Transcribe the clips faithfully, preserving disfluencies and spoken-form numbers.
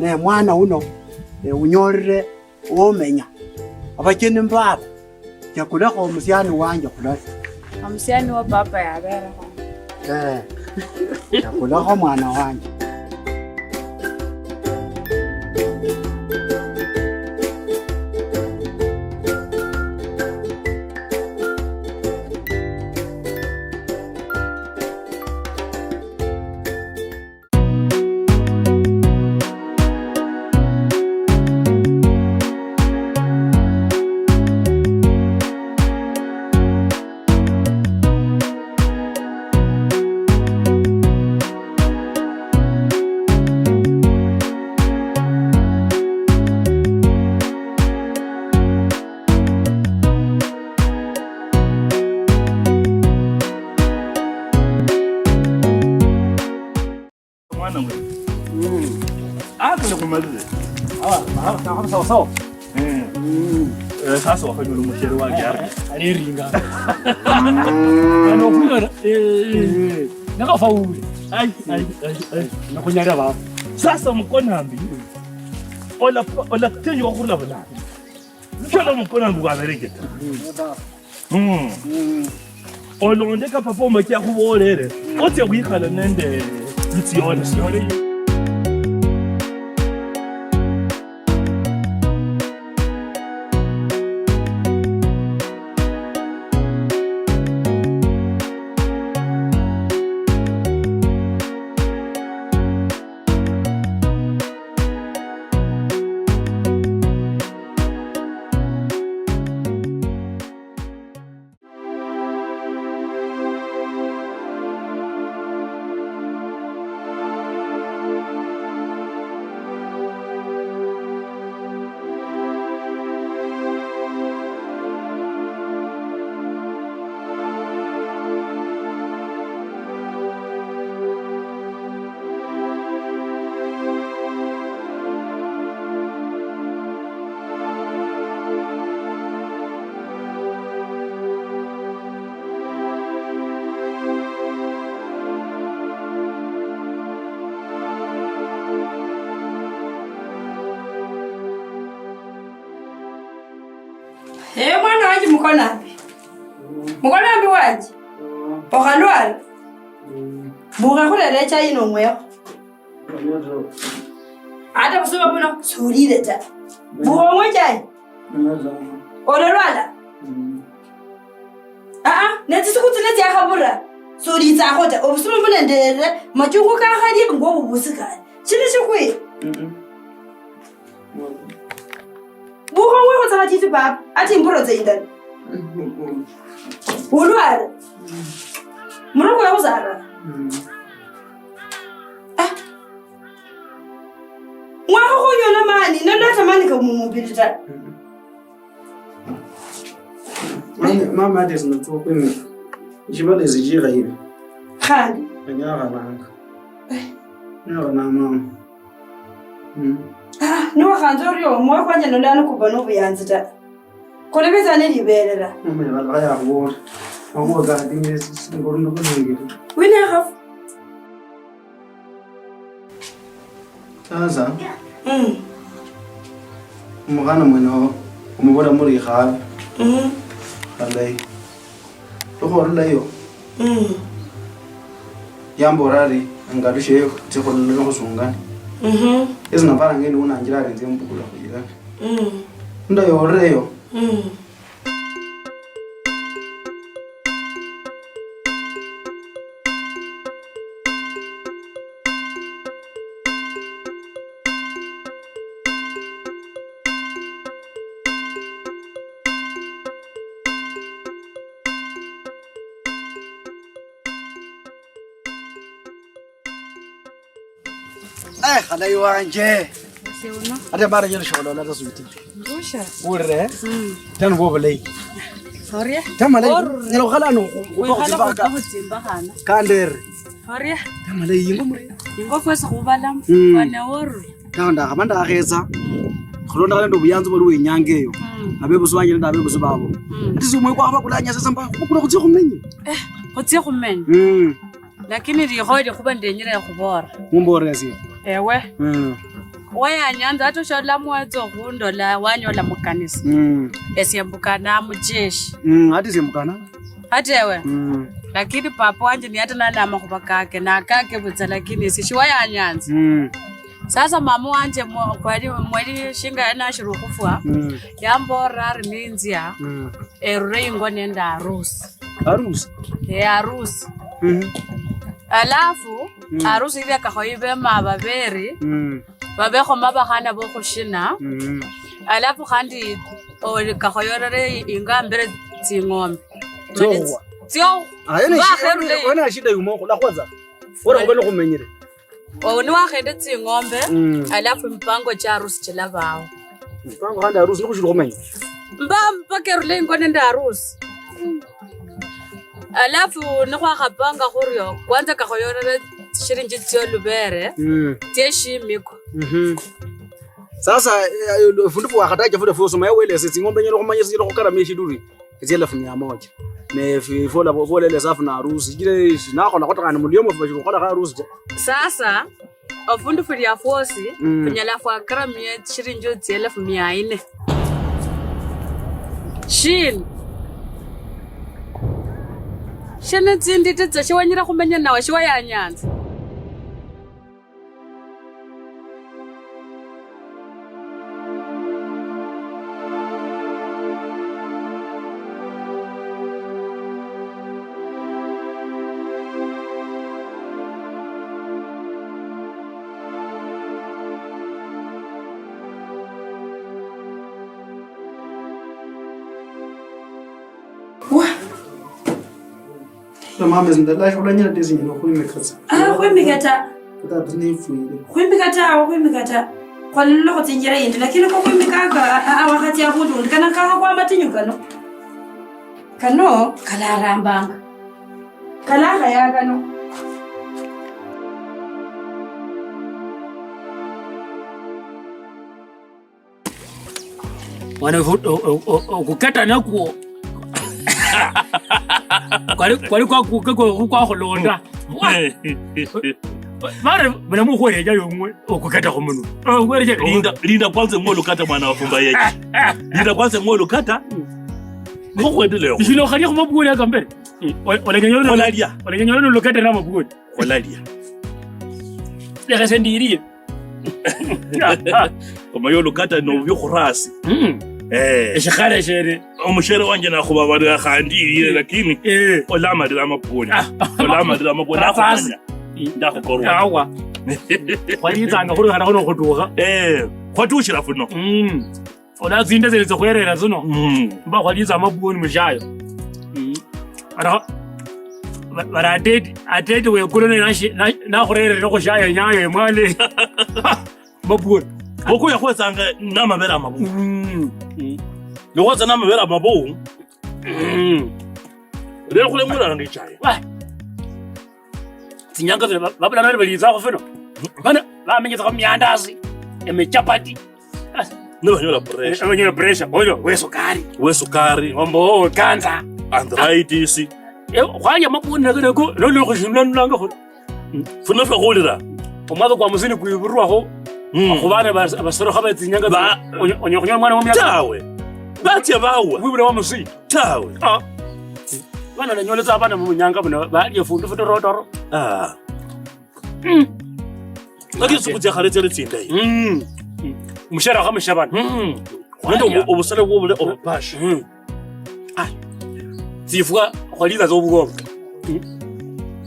Ne mwana uno, eh, unyolile womenya. Abacheni mbaba, chakulekho omusiani wanje khulole. Omusiani wa papa yaberekho. Eh, chakulekho mwana wanje. Mwana mwe. Mm. Akale kumalile. Ah, ah, sawa, sawa, sawa. Eh. Mm. Eh, sasa wakanyula omushele wa gari. Aliringa. Ano kunyora, eh, eh. Mm. Nakafaule. Ai, ai, ai, ai. Nakunyala baba. Sasa Mukonambi. Ola, ola tenyo kurula bulana. Shola Mukonambi wabereketa. Mm. Mm. Olonde ka papa omachi akhubolere, otsia khwikhala nende Lutsiona. Ee, mwana wanje Mukonambi. Mukonambi wanje. Okhalwala. Bukha khurera echai ino ong'wekho. Ata busuma buno, sulile ta. Bukha ong'we echai. Olalwala. Aa, ne tsisuku tsine tsiakhabura, solitsakho ta. Obusuma buno nderere, machungu kakhalie ngwo bubusi khale. Shina shikhwi? Bukha ong'wekho tsa khatiti papa, ati imburo tsa indala. Ulwale. Muno kwekhusara. Ah. Ng'wakho khunyola mani, nolata mani ka mumubiri ta. Mama, mama ati sinatsa okhwimika. Eshibala esichikha yibi. Khandi? Anyakhananga. Anyakhananga mama. Mm. Ah, niwakhanza orio, omwoyo kwanje nolano kuba nobuyanzi ta. Kolebetsa neliberera. Mama yabala yakhubola. Akhuwa kati ngesi, ngorunda khulungire. Wina yakhafu. Sasa, mm, omukhana mwene omubola muri ikhabe. Mm. Khalayi. Lukhu orulayo. Mm. Yambola ari, "Engalushe eyo, tsikholole nikhusungane." Mhm. Esi naparanga endi unanjira ari, "Nzie mbukula khuyirane." Mm. Ndayorera eyo. Mm. Eh, khalayi wanje. Ate mara nyelo sholola ta sweetie. Ngusha. Ure. Mm. Tano bo bulayi. Sorry. Tamala. Nyelo khala no. Wekhala khutsimbakha. Kandere. Sorry. Tamala yingo muri. Yingo kwesi khubala. Mm. Wane oru. Tawe ndakhama ndakhetsa. Mm. Khulondokhana nende obuyanzi bwaliwo inyanga eyo. Mm. Abebusi banje nende abebusi babo. Mm. Ati si omwoyo kwakhabakulanya sasa mba khubukula khutsia khumenye. Eh, khutsia khumenye. Mm. Lakini likhoye likhuba ndenyere khubola. Mumboleresie. Ewe. Mm. Wayanyanza hata oshola mwatsa okhundola wanyola mukanisa. Mm. Esie mbukana mujeshi. Mm, hata esie mbukana. Hata ewe. Mm. Lakini papa wanje ni hata nali amakhuba kake, nakake butsa, lakini esie shiwayanyanza. Mm. Sasa mama wanje mwa-, kwali, mwali shinga yali nashiri okhufwa, mm, yambolera ari ninzia, mm, erule ingo nende harusi. Harusi? Eh, harusi. Mhm. Alafu, mm, harusi ilia kakhoyi bema ababeri, mm, babekhoma abakhana bokhushina. Mhm. Alafu khandi oli kakhoyorere ingo ambere tsing'ombe. Tsiokhwa. Tsio-, aye ne shi-, bakherule wena shida yumo khulakhwatsa. Ora khubele khumenyere. Owo niwakhende tsing'ombe, mm, alafu mipango chia harusi chilabawo. Mipango khandi harusi nikhushili khumenya. Mba mpaka erule ingo nende harusi. Alafu nikhwakhapanga khurio, kwanza kakhoyorere shilingi tsiolubere, mm, tsieshimiko. Mhm. Sasa, eh, fundu fwakhatacha fule fwosi, omanye welese tsing'ombe nyala khumanya sinyala khukaramia eshiduri. Etsielefu mia moja. Ne fi-, fola, fola ele safu na harusi. Chile sinakhola khota khandi muliomo fubashili khukhola kha harusi ta. Sasa, ofundu fulia fwosi, mm, funyala fwakaramia tshilingi tsielefu mia nne. Shin. Shene tsinditi tsa shiwanyira khumenya nawe shiwayanyanza. Wa. Na mama, zindala shulanyira tezi nyina khwimikatsa. Ah, khwimikata. Kata tini ifwire. Khwimikata, awo khwimikata. Khwalilolakho tsinjira yindi, lakini ko khwimikaka, a, a, wakhatsia abundu undi, kana kakha kwa matinyu kano. Kano, kalarambanga. Kalakhaya kano. Mwana wefu, o-, o-, o-, okukata nakwo. Kwali, kwali kwakuke kwe-, kwakhulonda. Mare, mulamu khwereja yongwe, okukata khumunu. Okwereja. Linda, linda kwanza ngwe olukata mwana wa fumba yeje. Linda kwanza ngwe olukata. Ngokwendeleo. Ishilo khali khumabukuli akambere. Ol-, olengenyola. Olalia. Olengenyola nolukata namabukuli. Olalia. Lekha se ndirie. Omanye olukata nobubi khurasi. Mm. Eh. Eshikhale shere. Omushere wanje nakhubabalira khandi irie, eh, lakini, eh, olamalira amapwoni. Ah. Olamalira amapwoni. Sasa. Nakhukhanya. Ndakhukorwa. Awa. Khwalitsanga khuli khana khuno khutukha. Eh, khwatushira funo. Mm. Ola tsinde tsili tsikhwerera tsino. Mm. Mba khwalitsa amabwoni mushayo. Mm. Ara, ba-, bara ateti, ateti wekulo ne nashi-, na-, nakhurerere khushayo nyayo emwale. Mabwoni. Bokuya khwetsanga namabere amabu. Mm. Mm. Nokhwetsa namabere amabu. Mm. Lero khulemulanga ichayo. Wa. Tsinyanga tsino ba-, babulano bali balitsa khufino. Bana bamenyetsa miandasi, emichapati. Nibanyola pressure. Nibanyola pressure. Oyo, we sukari. We sukari. Ombo, cancer. Arthritis. Eh, khwalya mabwoni nako, nako, nolwo khushimula nulanga khuli. Funo fwe khulira. Omwaka kwa musini kwibirwaho. Mm. Khubana bas-, basorokha betsinyanga. Ba- onyo-, onyo-, khunyola mwana wa miaka. Tawe. Batsia bawa. Wibula wa musini. Tawe. Ah. Bana nanyolesa abana mu nyanga bano, balya fundu futorotoro. Ah. Mm. Lakini siku tsia khale tsiali tsindayi. Mm. Mm. Mushera kha mushabana. Mm. Nende obu-, obusale bwo bule obupasha. Mm. Ah. Tsifwa khwalila tsa obugoba. Mm.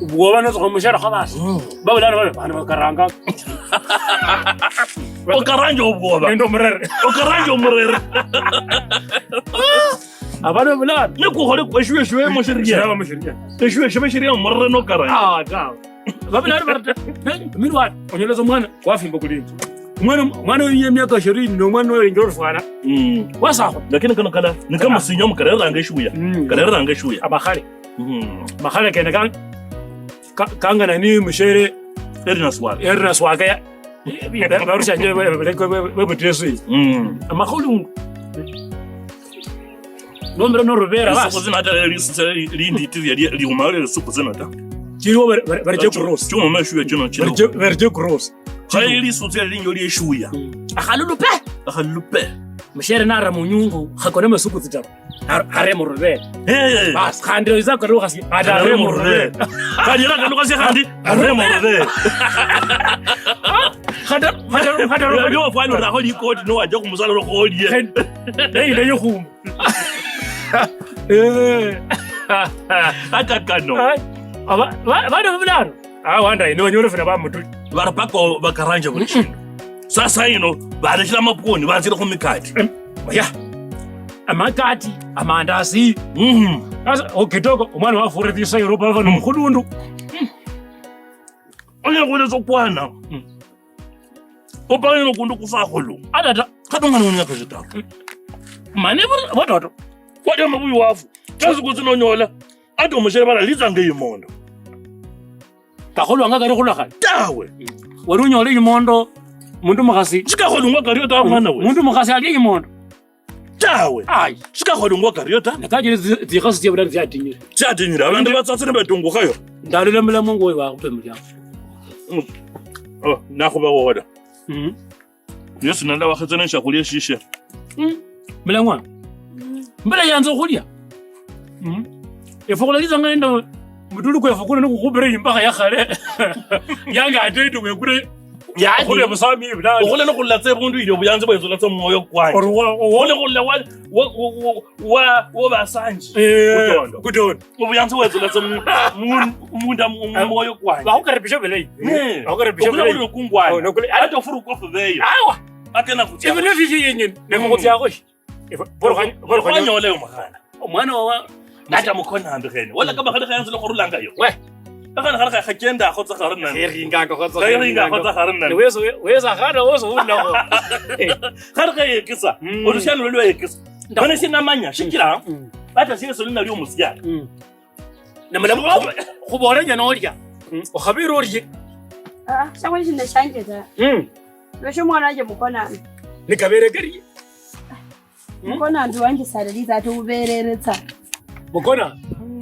Obugoba notsa khumushera kha basi. Mm. Babulano bano, bano bakaranga. Okaranja obugoba. Nende omurere. Okaranja omurere. Abana bulano. Nikukhole eshiwe shiwemo shiria. Shiwemo shiria. Eshiwe shibe shiria omurere nokaranja. Ah, tawe. Babulano barata. Milwani, onyolesa omwana, kwafimba kulinzi. Omwana, omwana oyo ye miaka ishirini, no mwana oyo injora fwana. Mm. Wasakho. Lakini kano kala, ni kama sinya mukareranga eshuya. Mm. Kareranga eshuya. Amakhale. Mm. Amakhale kene ka-, ka-, kangana ni mushere. Erinaswaka. Erinaswaka ya. Barushanje be, be, be, be, be, butesi. Mm. Amakhulu. Nomira norubera basi. Lisuku zino hata lisuku linditi lia, lia, liumao lisuku zino ta. Chiriwo bari, bari, bari je cross. Chuma meshuya chino chino. Bari je, bari je cross. Khaye lisutsi lili ndio lieshuya. Mm. Akhalulu pe. Akhalulu pe. Mushere nara munyungu, khakona masuku tsitaru. Ar-, are murubere. Eh. Bas, khandi oiza kalukhasi, ata are murubere. Khandi era kalukhasi khandi, are murubere. Khata, khata, khata, yo, yo, fwali urakho likoti, no, waja kumusala urakho olie. Hey, hey, yo, khum. Eh. Aka kano. Ai, aba, ba, bana babulano. Ah, wanda, ino, nyoro fina ba mutuli. Bara paka bakaranja buli shindu. Sasa ino, bareshira mapwoni, bazira khu mikati. Em, oya. Amakati, amandasi. Mhm. Sasa, o, kidogo, omwana wafura tisa Europa, vano mukhulundu. Oya, kule so kwana. Mm. Opang'ino kundu kusakhulu. Atata. Kata omwana wonyaka shitaru. Mane batoto. Kwali amabuyu wafu. Chasi kutsi nonyola. Ata omushere baralitsanga eyimondo. Kakholwanga kali khulwa khale. Tawe. Wali unyola eyimondo, mundu mukhasi. Shikakholwanga kario ta mwana we. Mundu mukhasi ali eyimondo. Tawe. Ai. Shikakholwanga kario ta. Nakachiri tsi-, tsikhasi tsia bulano tsiatinyire. Tsiatinyire. Abandu batsatsi nibatungukhayo. Ndalula mulamu ngwoyo wakhupe muliango. Mm. Oh, nakhubawola. Mhm. Yesu nalala wakhetsa neshakhulya shishe. Mm. Mulang'wa. Mm. Mbula yanza okhulya. Mm. Efwe khulalisanga nende mutulu kwefu kuno nikukhupira imbakha ya khale. Yange atete wekule. Yaani, khube busami ibulano. Okhule nokhula tsa ebundu ili obuyanzi bwetsula tsa mumwoyo kwanje. Oruwa, owa. Okhule khula wa, wa, wa, wa, wa basanji. Eh, kutondo. Kutondo. Obuyanzi bwetsula tsa mu-, mu-, munda mu, mu mwoyo kwanje. Bakhukaribisha bulayi. Ne. Bakhukaribisha bulayi. Okhule khuli nokungwana. Oh, nokule-, hata ofuru kofu beyo. Awa. Akena kutsia. Ebindu fifi yenyene. Nekukutsiakho shi? Ewe, bora khwa-, bora khwa-, khwanyola yo mukhana. Omwana wa, wa, hata mukona ambi khene. Wala kama khali khayanzile khurulanga yo. We. Akhana khali kha-, khakenda akhotsa khari nani. Kheringanga khotsa, kheringanga khotsa khari nani. Wesa, wesa khana woso unako. Khali khayekisa. Mm. Olusiano lwe lwayekisa. Nda- Mana sinamanya, shikira, mm, hata sieso lina lyo musiani. Mm. Na mulamu khubo-, khubola nya nolya. Mm. Okhabira orye. Ah, shangwe shina shanje ta. Mm. Lwesho mwana wanje mukonana. Nikabere kari. Mm. Mukona ndi wanje salaliza ate uberere tsa. Mukona? Mm.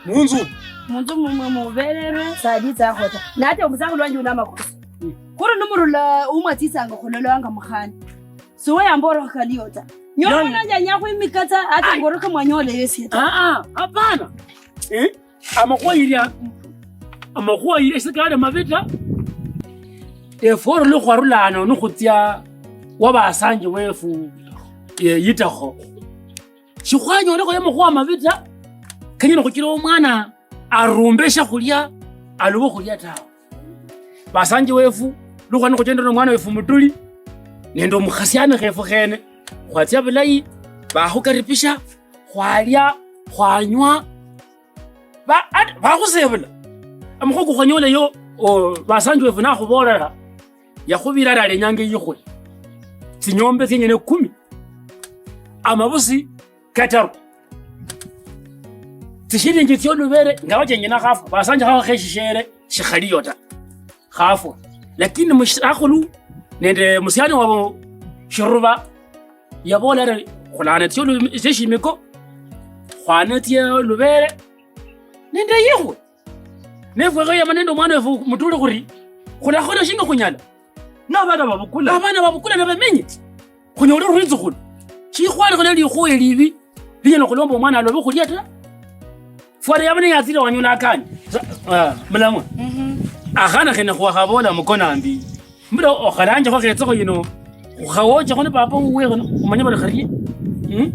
Munzu? Munzu mumwe muberere salaliza akhota. Nate omusakhulu wanje una makosa. Mm. Kuri numurula umwatsitsanga khulolanga mukhana. Siwe yamborokha liyo ta. Nyola mwana wanje anyala khwimika tsa, ate ngoroke mwanyola yesi ta. Ah, ah, hapana. Eh? Amakhuwa yilya, amakhuwa yilya sikali mabi ta. Efwe olwo khwarula ano nikhutsia wa basanji wefu, eh, yitakho. Shikhwanyolekho ya makhuwa mabi ta. Kenyene khuchira omwana arumbe eshakhulya, alube okhulia tawe. Basanji wefu, lukhwana khuchendera omwana wefu mutuli, nende omukhasiani khefu khene, khwatsia bulayi, bakhukaripisha, khwalia, khwanywa, ba-, at-, bakhusebula. Amakhuwa kukhwanyoleyo, o, basanji wefu nakhubolela, yakhubira ari alenyanga eyikhwe. Tsinyombe tsienyene kumi. Amabusi kataru. Tsishilingi tsiolubere, nga wachenjina khafwa, basanje khao kheshishere, shikhaliyo ta. Khafwa. Lakini mushakhulu nende musiani wabo Shiruba, yabola ari, "Khulana tsiolu-, tsieshimiko, khwana tsiolubere, nende yikhwe." Nefwe kheyama nende omwana wefu mutuli khuri, khulakhola shinga khunyala. Nabana babukula. Abana babukula nabamenye. Khunyole rwitsukhulu. Shikhwali khona likhuwa elibi, linyala khulomba omwana alobe khulia ta. Fwari yabone yatsile wanyola akandi. Sa-, ah, mulamwa. Mhm. Akhana khene khwakhabola mukona mbi. Mbula okhalanjekho khetsekho yino. Ukhawochekho ni papa uwe khano, umanye bali kharie. Hmm?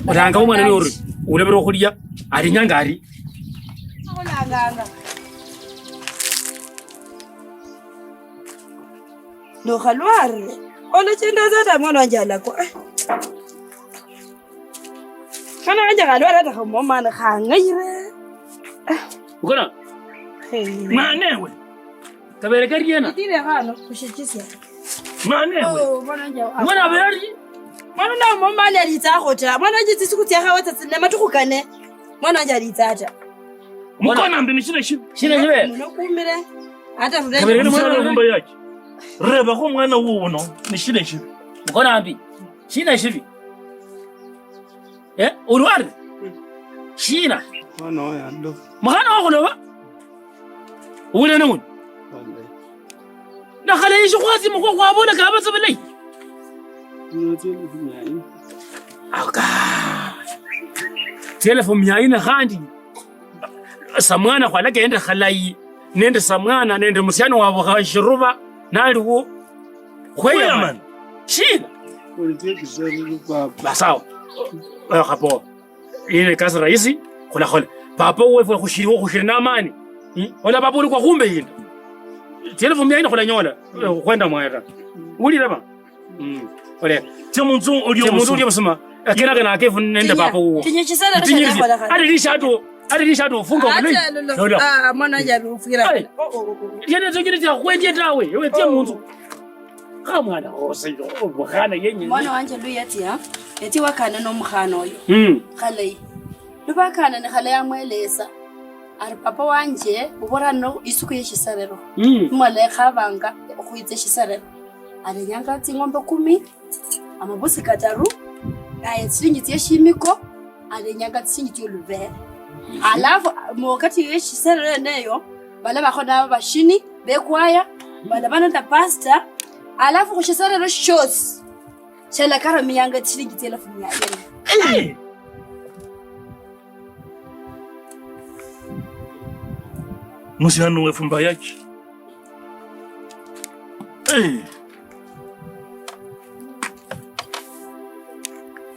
Olanga omwana nori, ulabira okhulia, alinyanga ari. Olanganga. Nokhalware, olachendasa ta mwana wanje alakwa. Eh. Mwana wanje khalware ata khamomana khang'ayire. Ukona? Hey. Mwana ewe. Kabere kariena? Itire khano, kushichisya. Mwana ewe. Oh, mwana wanje. Mwana abere ari? Mwana na momani alitsa khota. Mwana wanje tsisiku tsia khawa tsatsi ne matukhu kane. Mwana wanje alitsa ta. Mukona mbi ni shina shibi? Shina shibe? Muno kumire. Ata rurenge. Kabere ni mwana wa nyumba yake. Reba kho mwana wuno ni shina shibi? Mukona mbi. Shina shibi? Eh, ulware? Shina? Mwana oyo ando. Mwana wa khuloba? Ule ni uni? Wale. Nakhalayi shikhwatsi mukhwa khwabola kaba tsa bulayi. Aka. Tsielefu mia ine khandi. Samwana khwalakenda khalayi. Nende samwana, nende musiani wabo khashiruba. Naliwo. Khweyamana. Khweyamana. Shina? Basawa. Oyo khapo. Ine kasi rahisi, khulakhola. Papa wefwe khushiliwo, khushili namani. Hmm? Ola papa uli kwa khumbe yinda. Tsielefu mia ine khulanyola. Eh, khwenda mwaera. Ulile ba? Mm. Ole. Tsia munzu ulio. Tsia munzu ulio busuma. Akena kana akefu nende papa uwo. Tinya chisala. Ati lishato, ati lishato ufunga obulayi. Lola. Ah, mwana wanje abiufira. Ai. Oh, oh, oh, oh. Yene tongere tsia khwendie tawe. Ewe tsia munzu. Kha mwana wose yo, obukhana yenye. Mwana wanje luyatia, yatia wakana nomukhana oyo. Mm. Khalayi. Lubakana ne khalayi amwelesa. Ari papa wanje, ubora no isuku yeshiserero. Mm. Imwala ekhabanga okhwitsa eshiserero. Alenyanga tsing'ombe kumi, amabusi kataru, naye tsilingi tsieshimiko, alenyanga tsilingi tsioluvere. Alafu, mu wakati yeshiserero yeneyo, bala bakho nabo bashini, bekwaya, bala banenda pastor, alafu khushiserero shosi, shalakaramiyanga tsilingi tsielefu mia ine. Musiani wefu mbayachi. Eh.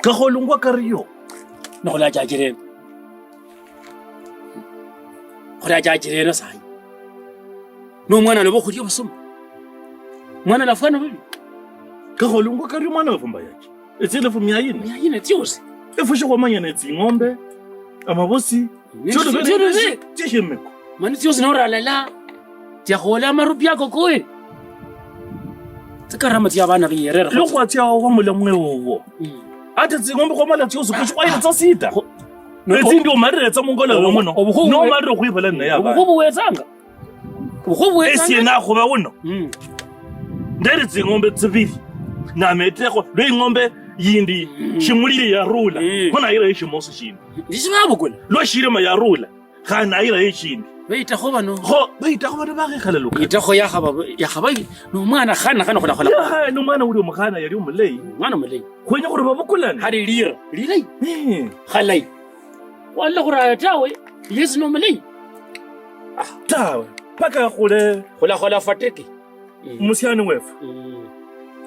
Kakholungwa kario. Nokhulachachire eno. Khulachachire eno sayi. No mwana aloba okhulia obusuma. Mwana alafwana bubi. Kakholungwa kario mwana wefu mbayachi. Etsielefu mia ine. Mia ine tsiosi. Efwe shikhwamanya netsing'ombe, amabosi, tsioluvere, tsieshimiko. Mani tsiosi noralala, tsiakhola amarupi ako koye. Tsikarama tsia abana biyerera. Lwa khwatsiawo khwamula mwewowo. Mm. Ata tsing'ombe khwamala tsiosi, khushi khwayira tsa sita. Kho-, no-, etsindi omalire tsa mungolobe muno. Obukhu-, nomalire okhwibala ninaye abana. Obukhu buwetsanga. Esie nakhuba uno. Mm. Nderi tsing'ombe tsibili. Nametekho lwa ing'ombe yindi, mm, shimulili yarula. Mm. Kho nayirayo shimosi shindi. Ndishibabukula. Lwa shirima yarula. Khandi nayirayo shindi. Bayitakho bano. Kho bayitakho bano bakhekhala lukali. Yitakho yakhaba, yakhaba yi-, nomwana khana khano khulakhola. Yakhaya nomwana uli omukhana yali omulayi. Mwana mulayi. Khwenya khuri babukulane. Khali lira. Lilayi. Eh. Khalayi. Walola khuraya tawe. Yesu nomulayi. Ah, tawe. Paka khule. Khulakhola fatiki. Mm. Musiani wefu. Mm.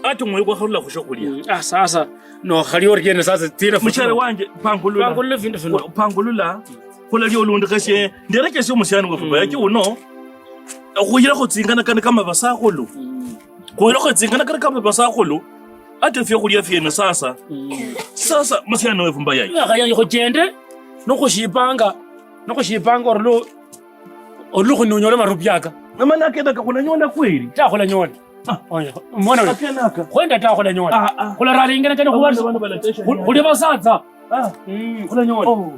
Ati omwoyo kwakharula khushiokhulia. Mm. Ah, sasa. Nokhali oriena sasa tsira. Mushale wanje, pangulula. Pangulula findu fino. Wa-, pangulula. Khulalia olundi khashie. Nderekesia omusiani wefu. Mm. Bayaki uno. Khuyira khutsingana kane kama basakhulu. Mm. Khuyira khutsingana kane kama basakhulu. Ata efiokhulia fiene sasa. Mm. Sasa, musiani wefu mbayayi. Yakhaya khuchende, nokhushipanga, nokhushipanga orulu, orulu khunyole marupi aka. Namana akena kakhunanyola kweli? Ta khulanyola. Ah. Oyo, mwana we. Akena aka. Khwenda ta khulanyola. Ah, ah. Khularala ingene kene. Abana khuwa-, bano balatesha khu-, nyanya. Khuli basatsa. Ah. Mm, khulanyola. Oh.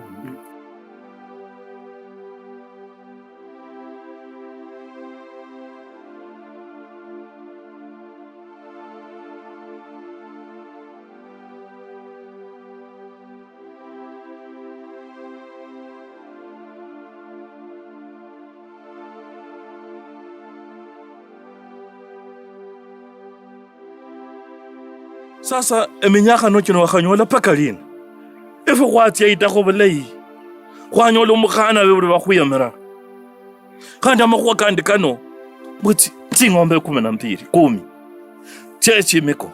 Sasa, eminyakha nochino wakhanyola paka lina? Efwe khwatsia itakho bulayi, khwanyola omukhana bebuli bakhwiyamira. Khandi amakhuwa kandi kano, mbwe tsi-, tsing'ombe kumi na mbili, kumi, tsia echimiko,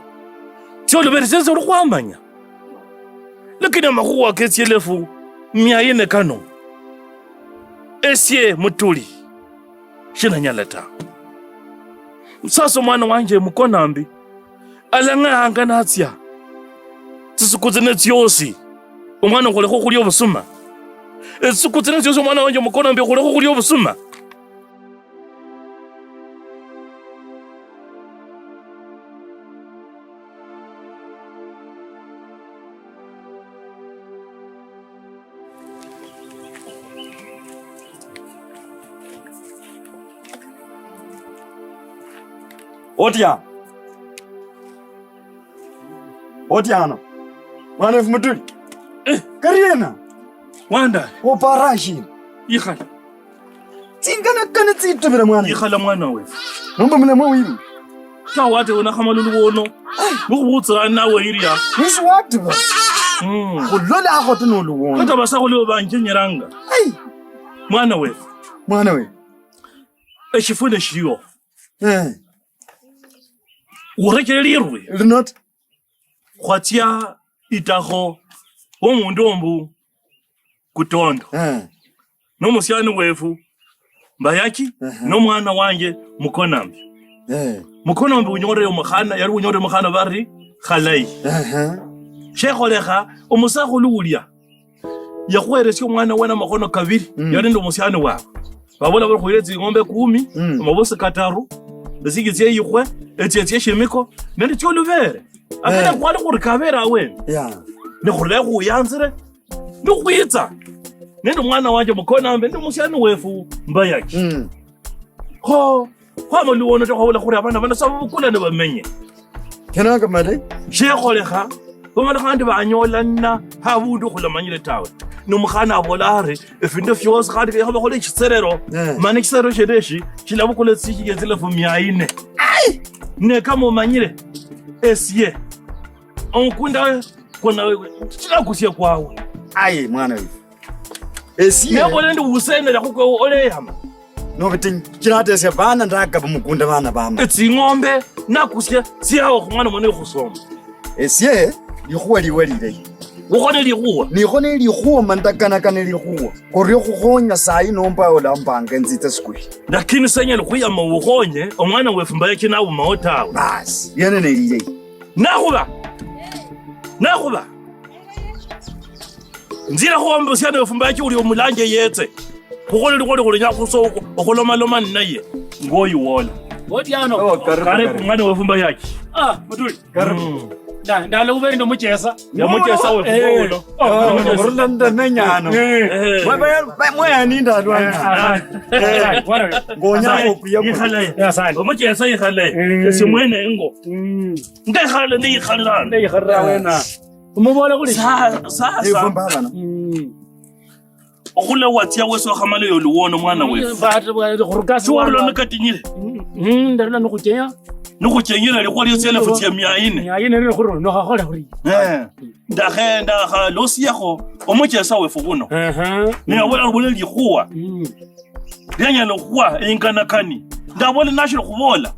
tsia oluberi, sese uli khwamanya. Lakini amakhuwa ketsielefu mia ine kano, esie mutuli, shinanyala ta. Sasa omwana wanje mukonambi, alang'aanga natsia. Tsisuku tsine tsiosi, omwana okhulekha okhulia obusuma. Etsisuku tsine tsiosi, omwana wanje omukonambi, okhulekha okhulia obusuma. Otya. Otyano. Mwana wefu mutuli. Eh. Kariena. Wanda. Opara shina? Ikhala. Tsingana kane tsitubira mwana. Ikhala mwana wefu. Nomba mulemo wimi. Kawate wona khamalulu wono. Bukhubutsira nawe iria. Nisi watiba. Mm. Khulolakho tu noluwono. Kata basakhulu banjenyeranga. Ai. Mwana wefu. Mwana wefu. Eshifune shiwo. Eh. Urekere lirwe. Linot. Khwatsia itakho womundu ombu Kutondo. Eh. Nomusiani wefu Mbayaki, aha, nomwana wanje Mukonambi. Eh. Mukonambi unyolere omukhana, yali unyolere omukhana bari Khalayi. Aha. Shekholekha, omusakhulu ulia yakhuheresia omwana wene amakhono kabili, mm, yali nende omusiani wabwe. Babola bari khuyire tsing'ombe kumi, mm, amabosi kataru, esiki tsieyikhwe, etsie tsieshimiko, nende tsiolubere. Akana, eh, kwali khuri kabere awene. Yeah. Ne khurula khuyanzire, nikhwitsa nende omwana wanje Mukonambi, nende omusiani wefu Mbayaki. Mm. Kho, khwama luwono ta, khwabula khuri abana bano sa babukula nibamenye. Kenako male. Shekholekha, bamala khandi banyolana habundu khulamanyire tawe. Nomukhana abola ari, efindu fiosi khandi kenyekha bakhole eshitserero, eh, mana eshitserero shieneshi shilabukula tsishilingi tsilafu mia ine. Ai! Ne kama omanyire, esie, omukunda kona chilakusia kwawe. Aye, mwana wefu. Esie. Nebola ndi usenera khukwe oleyama. Nobitinyi. Chira ata esie bana ndakaba mukunda bana bama. Etsing'ombe nakusia tsiawo khumwana mwene khusoma. Esie, likhuwa liwe lilayi. Ukhone likhuwa. Nikhone likhuwa, mandakanakane likhuwa. Korio khukhonya sayi nomba olambanga nzitsa sikuli. Lakini senyala khuyama ukhonye omwana wefu Mbayaki nawumawo tawe. Basi, yene nelilayi. Nakhuba, nakhuba, nzira khuomba osiana wefu Mbayaki uli omulanje yetse. Khukhole likholi khulinya khuso okhulomaloma ninaye. Ngoyu wola. Otiano. Oh, karibu, karibu, mwana wefu Mbayaki. Ah, mutuli. Karibu. Mm. Na, ndalo ubere ndo muchesa. Ya muchesa wefu, eh, uno. Oh, orula nda nenyano. Eh. Mwe, mwe, mwe, mwe, ani ndalo. Eh, ah, ah. Eh, ngonya okuya. Ikhale. Asante. Omuchesa ikhale. Mm. Esi mwene engo. Mm. Ndekhale, ndeyikhalira. Ndeyikhalira wena. Umubola kuli. Sa-, sasa. Evo mbabana. Mm. Okhula watsia wesi wakhamala yoluwono mwana wefu. But, but, khurukasi. Siwarula nikatinyire. Mm, mm, ndarula nokhuchenya. Nokhuchenyire likhuwa lietsi elefu tsia mia ine. Mia ine nili khurula, nokhakhola khuri. Eh. Ndakhe-, ndakhalosiakho omuchesa wefu wuno. Aha. Ne yabola lubone likhuwa. Mm. Lianyala okhuwa inganakani. Ndabola nashili khubola.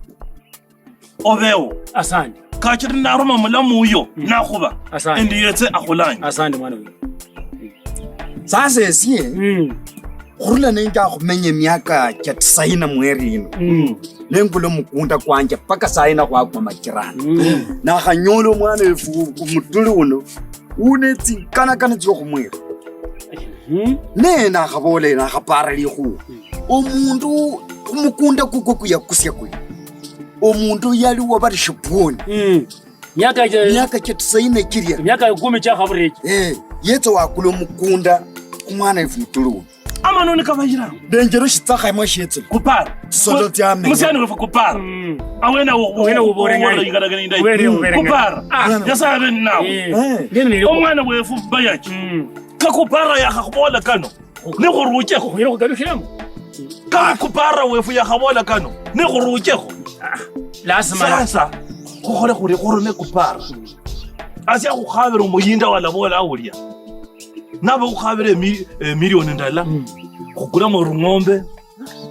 Obewo. Asante. Kachiri naruma mulamu uyo, mm, nakhuba. Asante. Endi yetse akhulanye. Asante, mwana wewe. Sasa esie, mm, khurula nenja khumenya emiaka cha tisaina mweri ino. Mm. Nengula omukunda kwanje paka saina khwakwa majirani. Mm. Nakhanyola omwana wefu omutuli uno, une tsinganakana tsiokhumwira. Mhm. Ne nakhabola, nakhapara likhuwa. Omundu khumukunda kukwe kuyakusia kuno, omundu yaliwo bari Shipwoni. Mm. Miaka cha, miaka cha tisaini chilia. Miaka kumi chiakhabura echi. Eh, yetsa wakula omukunda khumwana wefu mutulu uno. Amanoni kabayira. Denjero shitsakha imwe shietse. Kupara. Tsisolo tsiame. Musiani wefu kupara. Mm. Awena wo-, awena wo-, wobore wo-, ngani. Ubere, ubere ngani. Kupara. Ah. Nyasaye abe ninawe. Eh. Eh. Omwana wefu Mbayaki. Mm. Kakupara yakhakhubola kano. Nikhuruchekho. Khwira khukalushiramo. Kakupara wefu yakhabola kano. Nikhuruchekho. Ah, lazima. Sasa, khukhole khuri khurule kupara. Asia khukhabira omuyinda walabola aulia. Naba khukhabira emi-, emilioni ndala. Mm. Khukulamo orung'ombe.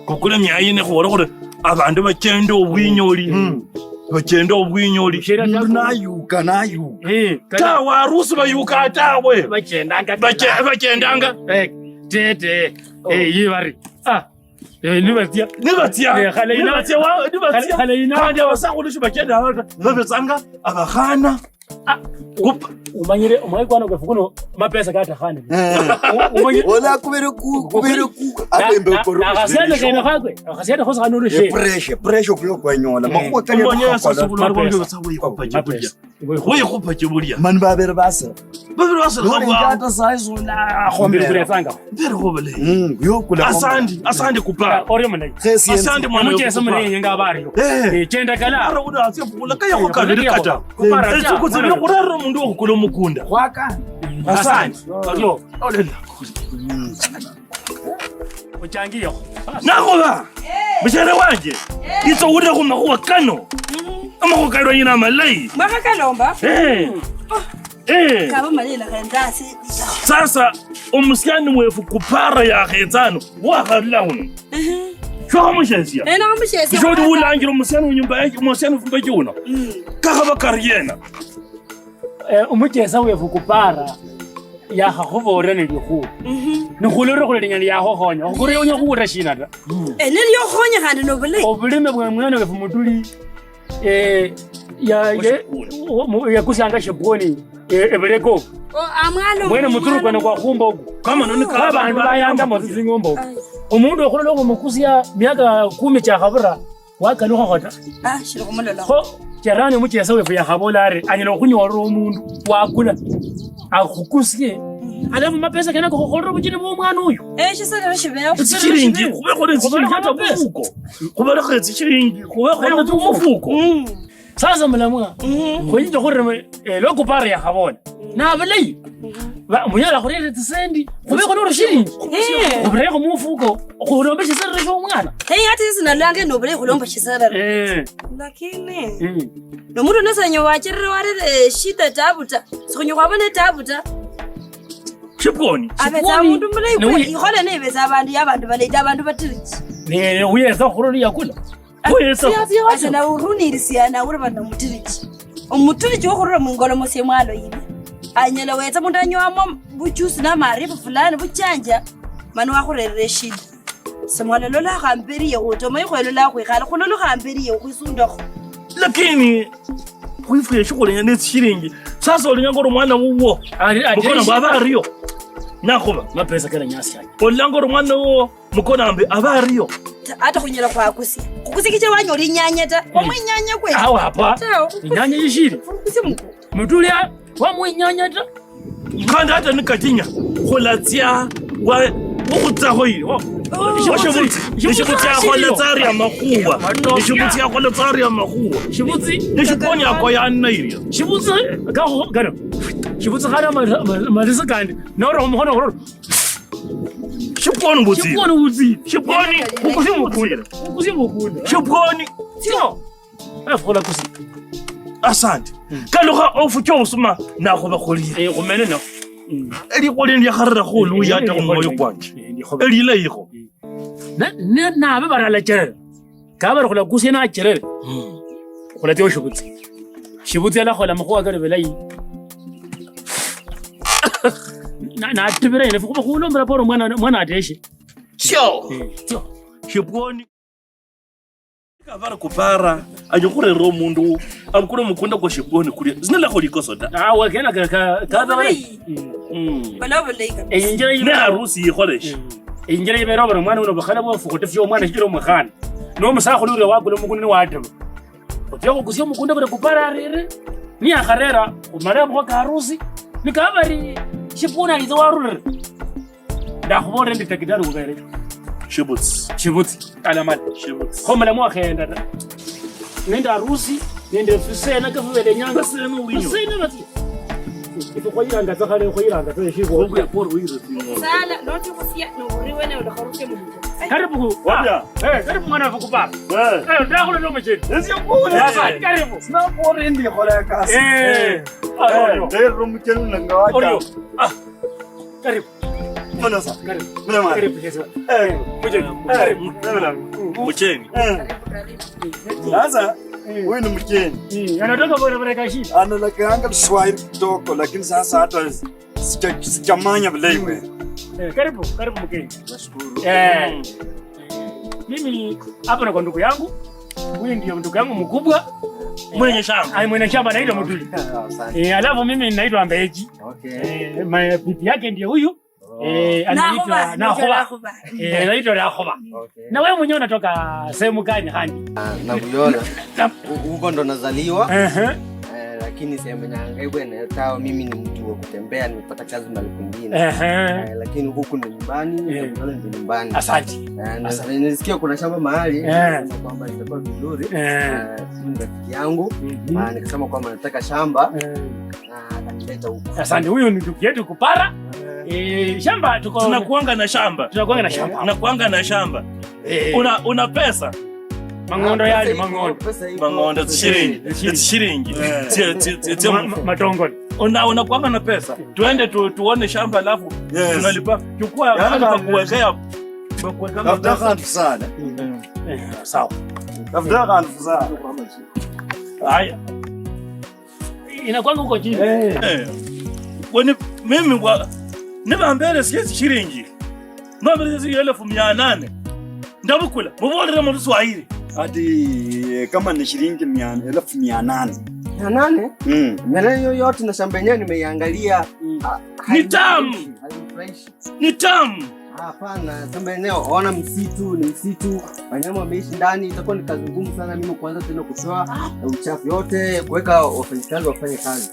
Kukule miayine khuwole khuli abandu bachenda obwinyoli. Mm. Bachenda obwinyoli. Mundu nayuka, nayuka. Eh, kata tawe, arusi bayuka tawe. Bachendanga. Bache-, bachendanga. Eh, tete. Oh. Eh, yi bari. Ah. Eh, nibatsia. Nibatsia. Eh, khale ina-, nibatsia wa-, nibatsia. Khale, khale ina-, khandi abasakhulu shibachenda hata. Babetsanga abakhana. Ah, kup- umanyire, omwai kwana kwefu kuno, mapesa katakhane. Eh. U-, umanyire. Ola kubere ku-, kubere ku-, na-, akembe na-, okoro-, na akhasiana kene khakwe, akhasiana khosa khano olushe. Eh, pressure, pressure kulo kwanyola. Eh. Makhuwa kali umanyire khakhola sasa kubula mapesa. Mapesa. Wekhupa chibulia. Mani babere basira. Babere basira. Noli khabwa. Njata sayi sula khomera. Mbere khobole. Mm, yo kula khomera. Asandi, asandi kupara. Ah, ori mulayi. Asandi mwana. Muchesa mulayi nga bari. Eh. Eh, chenda kala. Ara uda atsia kukula kaya kwa kabiri kata. Kupara. Eh, tsiku tsibiri khurera omundu wokhukula omukunda. Khwaka. Asandi. Yo. Olela. Ochangiyekho. Nakhuba, mushere wanje, itsa owulire khumakhuwa kano. Amakhuwa kalio yina amalayi. Mwakhakalomba? Eh. Eh. Kaba malayi lakha endasi. Sasa, omusiani wefu Kupara yakhetsa ano, wakharula uno. Ehe. Shokhamushesia. Eh, namushesia. Sholi khwakha- ulangira omusiani wenyumba yake, omusiani wefumba chiuno. Mm. Kakhaba kariena. Eh, omuchesa wefu Kupara yakhakhuboolera nelikhuwa. Mhm. Nikhulolere khuli linyala yakhukhonya. Okhukura yonyala khuwulira shina ta. Eh, nilio khukhonya khandi nobulayi. Obulime bwe mwana wefu Mutuli, eh, ya, ye, wo-, mu-, yakusianga Shipwoni, eh, ebuleko. O, amwalo mwene muturu kwene kwa khumba oku. Kama noni kwa bandu bayanga mosi zing'ombe oku. Ai. Omundu okhulola okhumukusia miaka kumi chiakhabira, wakalukha khota. Ah, shiri khumulolakho. Kho, Jerani omuchesa wefu yakhabola ari, anyala okhunyoolera omundu wakula, akhukusie. Alafu mapesa kenako khukholera obucheni bwomwana uyu. Eh, shiserero shibeho. Etsishilingi, khubekho netsishilingi hata mumufuko. Khubekho netsishilingi, khubekho netsishilingi mumufuko. Mm. Sasa mulamwa, khwenyitsa khurira, eh, lwa Kupara yakhabola. Nabulayi. Ba-, munyala khurera tsisendi, khubekho norushilingi. Eh. Khubirekho mumufuko, khulombe shiserero shiomwana. Hey, hata sisi nalanga nobulayi khulomba shiserero. Eh. Lakini, mm, nomundu nasanya wachirire warere shida tabu ta. Sikhunyala khwabona tabu ta. Shipwoni. Abetsa omundu mulayi kweli, ikhole nebetsa abandu ya abandu balayi ta, abandu batirichi. Ne uyetsa khurula yakula. Uyetsa. Ase na urunirisia na uri bana mutirichi. Omutirichi wokhurula mungolomosia mwalo yili. Anyala wetsa mundu anywamo buchusi na maarifu fulani buchanja, mani wakhurerera eshida. Semwalololakho amberi ye utomo ikhwelola khwikhala khulolokho amberi ye ukhwisundakho. Lakini khwifwe shikhulenya netsishilingi. Sasa olenya ngori omwana wuwo. Ari, ari, mukona mbu aba ario. Nakhuba. Mapesa kala nyasi yake. Olenya ngori omwana wuwo mukona mbu aba ario. Ta-, ata khunyala khwakusia. Khukusia kichira wanyola inyanya ta. Mm. Omwe inyanya kwe. Awa hapa. Tawe. Inyanya yishiri. Khukusia muko. Mutulia. Wamwinyanya ta. Khandi hata nikachinya, khulatsia wa, wokhutsaho yi, wo. Oh, shibutsi, shibutsi akhola tsari amakhuwa. Shibutsi akhola tsari amakhuwa. Shibutsi. Nishiponi akoyanna iria. Shibutsi, kakho, kano. Shibutsi khana ma-, ma-, malisa kandi. Nora omukhono khurura. Shiponi butsi. Shiponi butsi. Shiponi. Ukusi mukunda. Ukusi mukunda. Shiponi. Sio. Alafu khola kusi. Asante. Mm. Kalukha ofuche obusuma nakhuba khulia. Eh, khumene no. Mm. Elikhuwa lino liakharera khuluya ata khumwoyo kwanje. Eh, likhoba. Elilayiho. Mm. Ne, ne, nabe baralacherera. Kaba bari khulakusia nacherere. Mm. Khulatsia oshibutsi. Shibutsi alakhola makhuwa kali bulayi. Na, natibira ine, khuba khulombera poro mwana, mwana ateshe. Sio. Eh, sio. Shiponi. Kabara Kupara, anyala khurera omundu, abukule omukunda kwa Shiponi kulia. Sinalakho likoso ta. Ah, we kena ka, ka, ka, ka, mm. Mm. Bala bulayi kabisa. Enjira ne yibe harusi yikholeshe. Mm. Enjira yibe roba mwana uno bakhala bo fukote fyo mwana shikira omukhana. No musakhulu ule wakula omukunda ni watema. Otya khukusia omukunda kule Kupara arere. Ni akharera, umare amakhuwa ka harusi. Ni kaba bari Shiponi alitsa warurire. Ndakhubolera ndi takitari ubere. Shibutsi. Shibutsi. Alamala. Shibutsi. Kho mulamu wakhenda ta. Nende harusi, nende fisena kafubele nyanga. Basena ulinyo. Basena bati. Ife khwayiranga tsa khale, khwayiranga tsa eshibo. Khubwe poro uyire tsingo. Sala, noti khusia, noburiwe ne ulakharusia mu. Karibu. Wabya. Eh, karibu mwana wa Kupara. Eh. Eh, ndakhulo no mucheni. Esi kule. Sasa, karibu. Sina pore ndi khola kasi. Eh. Eh, lero mucheni nanga wacha. Orio. Ah. Karibu. Mbona sa? Karibu. Mbona mwana? Karibu, Yesu. Eh. Mcheni. Eh. Karibu. Mbona mwana? Mcheni. Eh. Sasa, huyu ni mcheni. Mm, anatoka bora bora kashi. Analakanga Kiswahili kidogo, lakini sasa hata sija-, sijamanya vile iwe. Eh, karibu, karibu mgeni. Nashukuru. Eh. Mm. Mimi hapa na kwa ndugu yangu. Huyu ndio ndugu yangu mkubwa. Mwenye shamba. Ai, mwenye shamba anaitwa Mutuli. Asante. Eh, alafu mimi naitwa Mbeji. Okay. Eh, ma-, bibi yake ndio huyu. Oh. Eh, anaitwa Nakhuba, Nakhuba. Nakhuba. Eh, anaitwa Nakhuba. Okay. Na wewe mwenyewe unatoka sehemu gani handi? Ah, Nabuyole. Na- Hu-, huko ndo nazaliwa. Ehe. Eh, lakini sehemu nyanga ibwene tawe, mimi ni mtu wa kutembea, nimepata kazi mahali kwingine. Ehe. Eh, lakini huku ndo nyumbani, eh, Nabuyole ndo nyumbani. Asante. Eh, na-, asante. Nilisikia kuna shamba mahali, eh, nikasema kwamba itakuwa vizuri. Eh. Eh, ni rafiki yangu. Mhm. Ah, nikasema kwamba nataka shamba. Eh. Na akanileta huku. Asante, huyu ni ndugu yetu Kupara. Eh. Eh, shamba tuko tunakuanga na shamba. Tunakuanga na shamba. Tunakuanga na shamba. Eh. Una, una pesa? Mang'ondo yali, mang'ondo. Mang'ondo, tsishilingi. Tsishilingi. Tsie, tsie, tsie, tsie. Ma-, ma-, matongole. Ona, unakuanga na pesa. Twende tu-, tuone shamba alafu tunalipa. Chukua mahali pa kuwekea, pa kuwekea pesa. Tafuta khandu sana. Eh, sawa. Tafuta khandu sana. Haya. Inakwanga huko chini. Eh. Kwani mimi wa, nibambele siye tsishilingi. Nibambele siye elfu mia nane. Ndabukula. Mubolere mu Luswahili. Ati, eh, kama ni shilingi mia, elfu mia nane. Mia nane? Mm. Mia nane hiyo yote na shamba yenyewe nimeiangalia. Mm. Ah, ni tamu. Hainifurahishi. Ni tamu. Hapana, shamba yenyewe, ona msitu, ni msitu. Wanyama wameishi ndani, itakuwa ni kazi ngumu sana mimi kuanza tena kutoa, eh, uchafu yote, kuweka wafanyikazi wafanye kazi.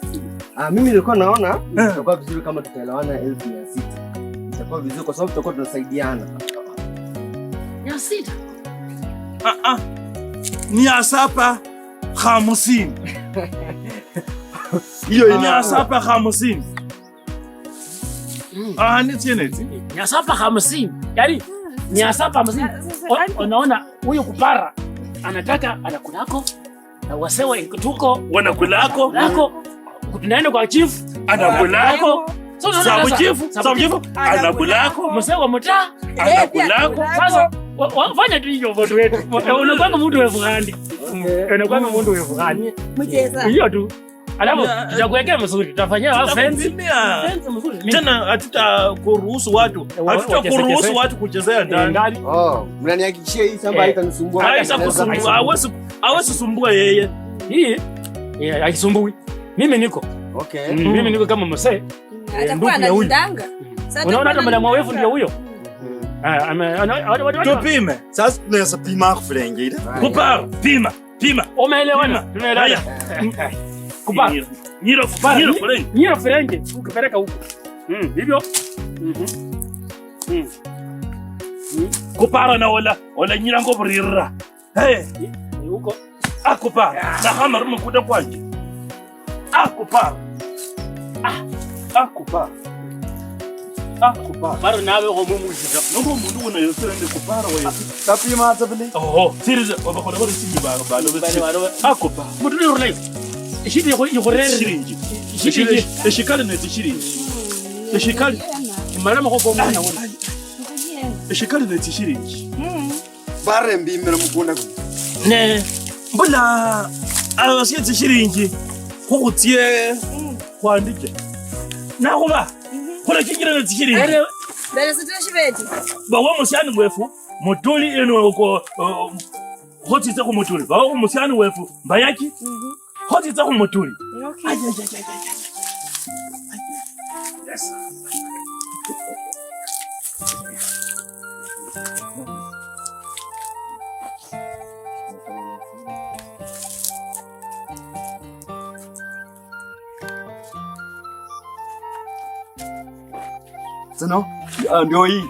Ah, mimi nilikuwa naona, eh, itakuwa vizuri kama tutaelewana elfu mia sita. Itakuwa vizuri kwa sababu tutakuwa tunasaidiana. Mia sita? Ah, ah. Mia saba hamsini. Hiyo ina- Mia saba hamsini. Ah, ni tiene ti. Mia saba hamsini. Yaani, mia saba hamsini. Sasa, sasa, o-, yaani unaona, huyu kupara, anataka, anakulako, na wasewa tuko, wanakulako. Lako. Tunaenda kwa chief. Anakulako. So, unaona sasa, sub chief, sub chief, anakulako. Mzee wa mtaa. Anakulako. Sasa, wa-, wa-, fanya tu hivyo watu wetu. Unakuwa mtu wa fuhandi. Unakuwa mtu wa fuhandi. Mcheza. Hiyo tu. Alafu, tutakuwekea mzuri, tutafanyia wao fence. Tutakutumia. Fence mzuri. Tena hatutakuruhusu watu, eh, wa-, hatutakuruhusu wachezecheze watu kuchezea ndani. Eh, ndani. Oh, mnanihakikishia hii shamba, eh, haitanisumbua. Haitakusumbua, hawezi, hawezi sumbua yeye. Hii, eh, haisumbui. Mimi niko. Okay. Mm, mimi niko kama mzee. Mm, eh, atakuwa ndugu ya huyu. Analindanga. Mm. Sasa unaona hata madamu wefu ndio huyo. Mm. Ah, ame-, ana-, ana-, ana-, ana-. Tupime. Sasa tunaweza pima kufulenge ile. Kupara, pima. Pima. Umeelewana? Pima. Tumeelewana. Haya. Kupara. Nyiro, nyiro, nyiro furenge. Nyiro furenge. Ukipeleka huko. Mm, hivyo. Mhm. Mm. Mm. Kupara na ola, ola nyira ngo buririra. Hey. Ni huko. Akupara. Na hama rumu kuda kwanje. Akupara. Ah, akupara. Akupara. Baro nawe ho mumuzika. Nongo mundu una yosere nde kupara wa yosi. Tapi ma tabili. Oho, sirize, wabakora bari sigi baro, baro, baro, baro. Akupara. Mutu ni urulayo. Eshidi yako, yako rere. Shilingi. Shilingi. Eshikali ne shilingi. Eshikali. Mara mako kwa mwana wona. Eshikali ne shilingi. Mm. Barembimira mukunda kuno. Ne, mbula, abasie tsishilingi, khukhutsie khwandike. Nakhuba, khulachinjira ne tsishilingi. Ere, mbere sitwe shibeti. Bawe musiani wefu, mutuli eno ko, uh, khotsitse khumutuli. Bawe musiani wefu, mbayaki. Khotsitsa khumutuli. Okay. Ai, ai, ai, ai, ai, ai. Yes. Tsino, ah, ndio hii.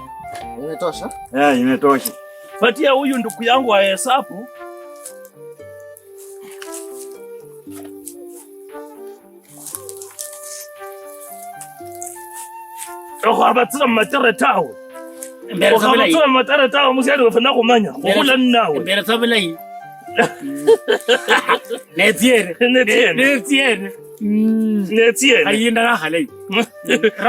Imetosha? Eh, imetosha. Patia huyu ndugu yangu ahesabu. Okhabatsila mumatere tawe. Okhabatsila mumatere tawe, musiani wefu nakhumanya. Khukhula ninawe. Mbere tsa bulayi. Netsiere. Netsiere. Netsiere. Mm. Netsiere. Ayinda nakhalayi.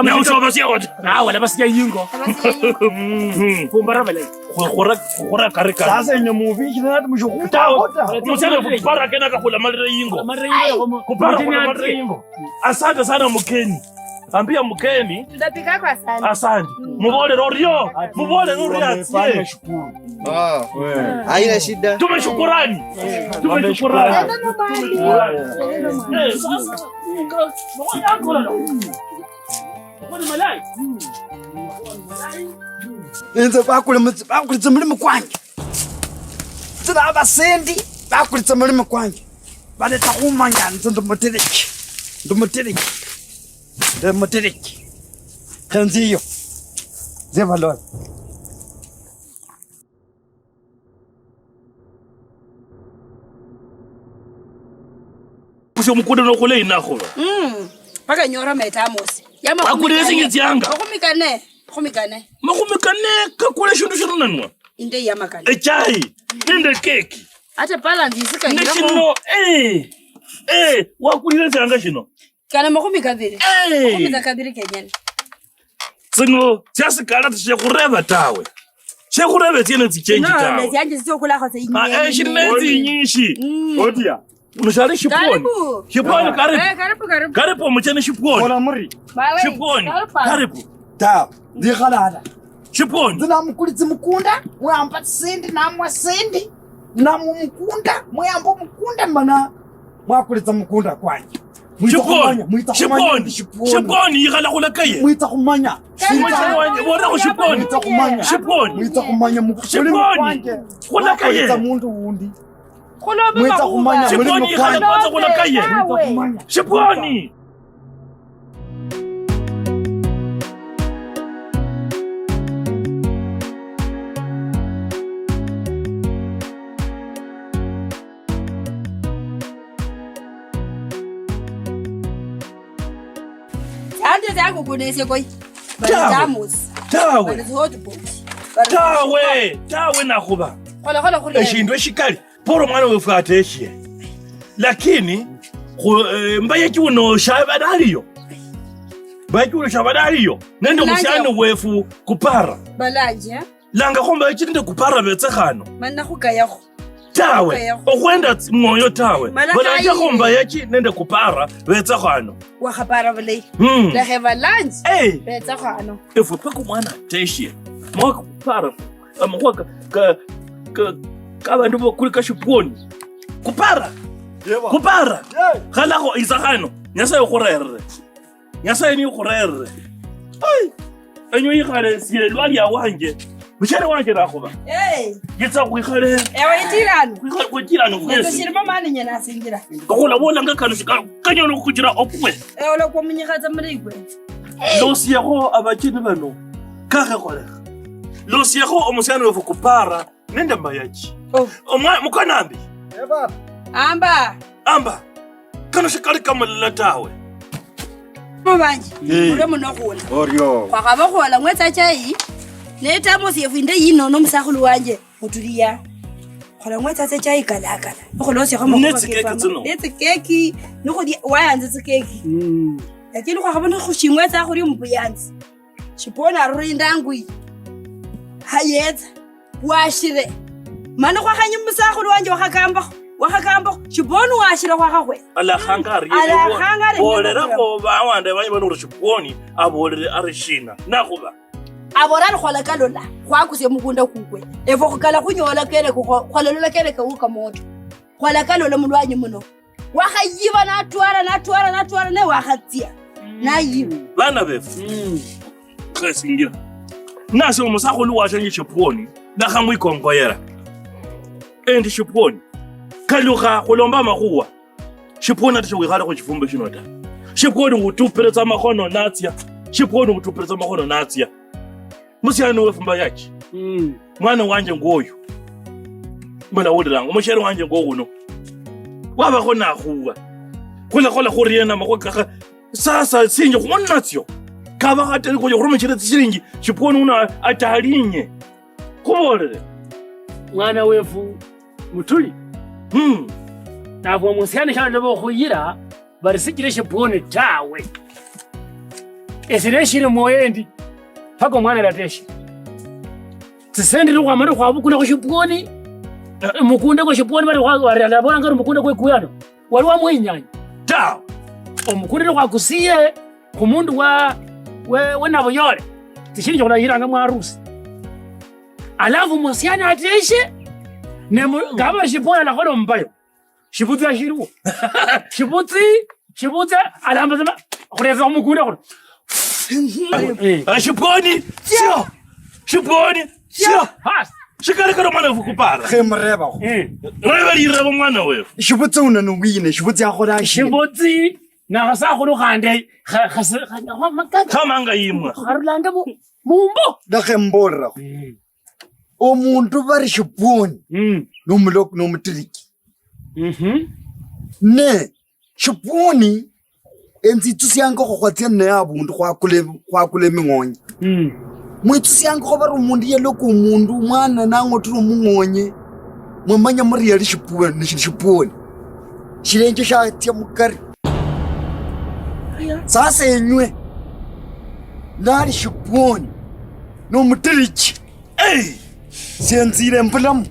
Na ushoba siya wata. Ah, wala basiya yingo. Abasia yingo. Mm. Fumbara balayi. Khura, khura kare kare. Sasa enye mubi, shina nati mushukuta. Tawo. Musana kupara kena kakhula malire yingo. Malire yingo. Kupara khula malire yingo. Asante sana mkeni. Ambia mkeni. Tutapika kwa asante. Asante. Mm. Mubole rorio. Mubole rorio atie. Ah, we. Haina shida. Tumeshukurani. Tumeshukurani. Tumeshukurani. Eh, sasa. Inze bakule mu-, bakulitse mulimi kwanje. Tsina abasendi bakulitse mulimi kwanje. Baleta khumanya nze ndi mutereki. Ndi mutereki. Ndi mutereki. Khenziyo. Nze balole. Kusio mukunda no khule inakhuba. Mm. Paka nyora metamosi. Yama. Akule singi tsianga. Makhumi kane. Makhumi kane. Makhumi kane kakule shindu shirunanwa. Inde ya makane. Echai. Nende keki. Ata balance isika ne shino, eh, eh, wakulire shanga shino. Kana makhumi kabiri. Eh. Makhumi na kabiri kenyene. Tsino tsiasikala tsishekhureva tawe. Shekhureva tsiene tsichenji tawe. Netsianje tsitsokhulakho tsa inyeni. Ah, eh, shiri netsinyishi. Mm. Odia. Uno shali Shipwoni. Karibu. Shipwoni, karibu. Eh, karibu, karibu. Karibu, omucheni Shipwoni. Kola muri. Bawe, Shipwoni, karibu. Karibu. Ta, ndikhala hata. Shipwoni. Nzi namukulitsi mukunda, mwamba tsisindi, namwa sindi, namwa mukunda, mwamba mukunda, mana mwakulitsa mukunda kwanje. Mwitsa Shipwoni. Khumanya, mwitsa khumanya Shipwoni. Shipwoni. Shipwoni, yikhala khulakaye. Mwitsa khumanya. Shipwoni, bora khu Shipwoni. Mwitsa khumanya. Shipwoni. Mwitsa khumanya mu-, Shipwoni. Mulimu kwanje. Khulakaye. Mwakulitsa mundu wundi. Khulombe. Mwitsa khumanya, mulimu kwanje. Shipwoni, yikhala kwanza khulakaye. Mwitsa khumanya. Shipwoni. Sande zako kunesye koi. Tawe. Bali tamus. Tawe. Bali hot pot. Bali tawe, tawe nakhuba. Khola, khola, khola. Eshindu eshikali. Poro mwana wefu ateshie. Lakini, khu, eh, mbaye chuno shaba daliyo. Mbaye chuno shaba daliyo. Nende musiani wefu Kupara. Balanje. Langa khomba ichi nende Kupara betse khano. Mana khukayakho. Tawe. Khukayakho. Okhwenda tsi-, mwoyo tawe. Mana balanje khomba yachi nende Kupara betse khano. Wakhapara bulayi. Hmm. Lekhe balanje. Eh. Betse khano. Efwe paka omwana ateshie. Mwa Kupara. Amakhuwa ka, ka, ka, ka bandu bakuli ka Shipwoni. Kupara. Yeba. Kupara. Yeah. Khalakho isa khano. Nyasaye okhurerere. Nyasaye niye okhurerere. Ai. Enywe yikhale sie lwali awanje. Mushere wanje nakhuba. Hey. Yitsa khwikhale. Ewe itirano. Khwikhale, khwitirano khwesi. Ndio shirimo mani nyena asingira. Okhula bolanga kano shika-, kanyala okhuchira okwe. Ewe olokwa munyikhatsa murigwe. Losiekho abacheni bano. Kakhekholekha. Losiekho omusiani wefu Kupara. Nende mayachi. Oh. Omwa-, mukanambi. Eh, baba. Amba. Amba. Kano shikali kamulala tawe. Mubanje. Eh. Ule muno khula. Orio. Khwakhaba khwola ng'wetsa chai. Ne tamosi yefu inde yino no musakhulu wanje. Mutulia. Khola ng'wetsa tsa chai kalakala. Nikhulosiakho makhuwa. Netsikeki tsino. Netsikeki. Nikhulia, wayanza tsikeki. Mm. Lakini khwakhaba nikhushing'wetsa khuli mubuyanzi. Shipwoni arura indangwi. Hayetsa. Washire. Mana khwakhanywa musakhulu wanje wakhakambakho. Wakhakambakho. Shipwoni washire khwakhakhwe. Alakhanga ari. Alakhanga ari. Bolerakho bawande banye bano ori Shipwoni abolere ari shina. Nakhuba. Abora ari khwalakalola. Khwakusia mukunda kukwe. Efwe khukala khunyola kene kukho-, khwalalola kene kawuka moto. Khwalakalola mulwanyi muno. Wakhayiba natwara, natwara, natwara, ne wakhatsia. Mm. Nayiba. Bana befu. Mm. Khesingira. Nasi omusakhulu washanje Shipwoni, nakhamwikongoyera. Endi Shipwoni. Kalukha khulomba amakhuwa. Shipwoni ati shiwikhale khu shifumbe shino ta. Shipwoni utupilitsa amakhono natsia. Shipwoni utupilitsa amakhono natsia. Musiani wefu mbayachi. Mm. Mwana wanje ngwoyu. Mulawulilanga, omushere wanje ngwo uno. Wabakho nakhuwa. Khulakhola khuriena makhuwa kakha. Sasa sinje khwona natsio. Kaba khateli khuja khurumishira tsishilingi. Shipwoni uno atalinye. Khubolere. Mwana wefu mutuli. Mm. Nafwe omusiani shaloba okhuyira. Bari sichira Shipwoni tawe. Esire shiri mwoyo endi. Paka omwana alateshe. Tsisendi nikhwamala khwabukula khu Shipwoni. Eh. Mukunda kwa Shipwoni bari khwa-, bari alabolanga ari mukunda kwe kuyano. Wali wamwinyanya. Tawe. Omukunda nikhwakusiye khu mundu wa, we, we Nabuyole. Tsishilingi khulayiranga mwarusi. Alafu musiani ateshe. Ne mu-, ngaba Shipwoni alakhola omubayo. Shivutsi ashiliwo. Shivutsi, shivutsi, alamba sema, khulesa khumukunda khuno. Eh. Ah, Shipwoni, sio. Shipwoni, sio. Has. Shikali kano mwana wefu Kupara. Khe mureba khu. Eh. Reba lirebo mwana wefu. Shivutsi uno ni wine, shivutsi akhola shi. Shivutsi, na khasakhulu khande, kha, kha, kha, kha, makati. Khamanga yimwa. Kharulanga bu, mumbo. Ndakhe mbolera khu. Eh. Omundu bari Shipwoni, mm, nomulo-, nomutiriki. Mhm. Ne, Shipwoni, enzitsusiangakho khwatsia ninaye abundu khwakula, khwakula eming'onye. Mm. Mwitsusiangakho bari omundu yeloka omundu, omwana nang'otire omung'onye. Mwamanya muri yali shipwoni, ni shili shipwoni. Shilenje shatsia mukari. Sasa enywe, nali shipwoni, nomutiriji. Hey! Sienzile mbulamu.